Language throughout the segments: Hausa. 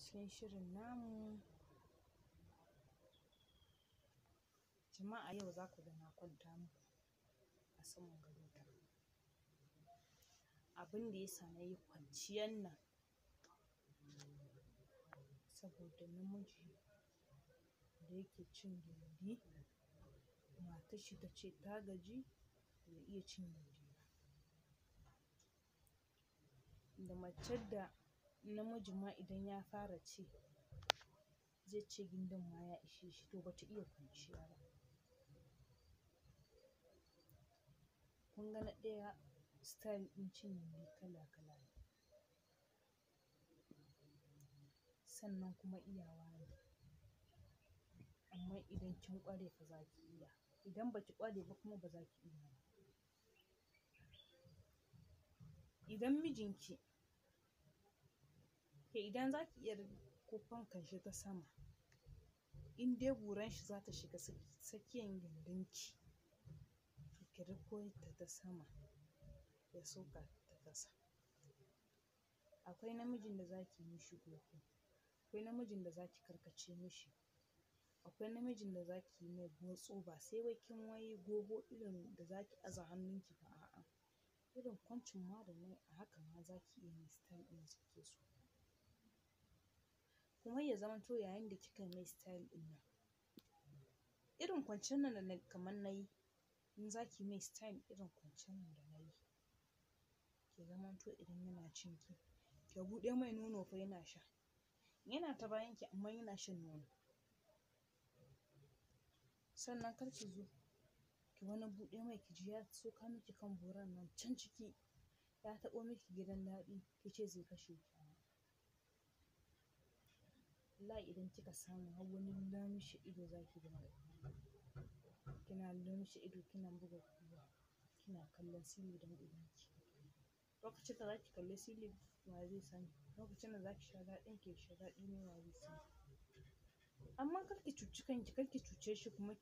Cikin shirin namu jama'a, yau za ku ga na kwanta muku a saman gadona. Abin da ya sa na yi kwanciyan nan, saboda namiji da yake cin gindi, matar shi ta ce ta gaji, bai iya cin gindi ba. Da macen da namiji ma idan ya fara ci, zai ce gindin ma ya ishe shi, to ba ta iya kwanciya ba. Kun ga na ɗaya, style ɗin cin gindi kala-kala ne. Sannan kuma iyawa ne. Amma idan kin ƙware fa za ki iya, idan ba ki ƙware ba kuma ba za ki iya ba. Idan mijinki, ke idan za ki iya riƙo fankan shi ta sama, in dai buran shi za ta shiga tsakiyan gindinki, to ki riƙo ta ta sama ya soka ta ƙasa. Akwai namijin da za ki yi mishi goho, akwai namijin da za ki karkace mishi, akwai namijin da za ki yi mai botso, ba sai wai kin wai goho irin da za ki aza hannunki ba, a'a. Irin kwancin ma da na yi a haka ma za ki iya mai style ɗin da kike so. Kuma ya zamanto yayin da kika yi mai style ɗin nan, irin kwancen nan da kamar na yi, in za ki mai style irin kwancen nan da na yi, ki zamanto idan yana cin ki, ki buɗe mai nono fa yana sha. Yana ta bayan ki amma yana shan nono. Sannan kar ki zo ki wani buɗe mai ki ji ya soka miki kan buran nan can ciki, ya taɓo miki gidan daɗi, ki ce zai kashe ki. Wallahi idan kika samu har wani lumshe ido za ki dinga yi. Kina lumshe ido, kina buga kuwa, kina kallon silin don ubanki. Lokacin da za ki kalli silin, wa zai sani? Lokacin da za ki sha daɗin ki, sha daɗi ne, wa zai sani? Amma kar ki cuci kanki, kar ki cuce shi, kuma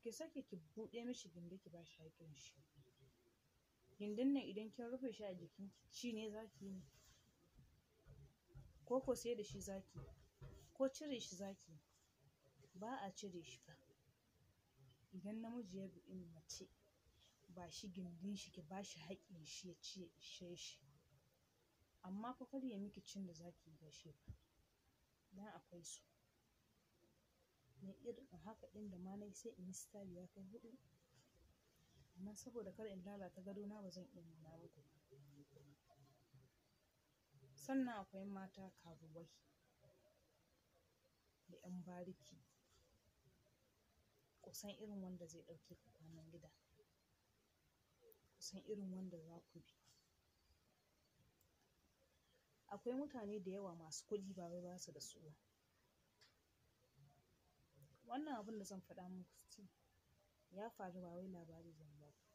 ki sake ki buɗe mishi gindi, ki ba shi haƙƙin shi. Gindin nan idan kin rufe shi a jikinki, ci ne za ki yi, ko sai da shi za ki yi, ko cire shi za ki yi? Ba a cire shi fa. Idan namiji ya biɗi mace, ba shi gindin shi, ki ba shi haƙƙin shi, ya ci ya ishe shi. Amma fa kar ya miki cin da za ki yi gashi fa. Dan akwai su. Ni irin haka ɗin da ma na yi, sai in yi style ya kai huɗu. Amma saboda kar in lalata gadona, ba zan iya nuna muku ba. Sannan akwai mata karuwai da 'yan bariki. Ku san irin wanda zai ɗauke ku kwanan gida. Ku san irin wanda za ku bi. Akwai mutane da yawa masu kuɗi, ba wai ba su da su ba. Wannan abin da zan faɗa muku ya faru, ba wai labari zan ba ku.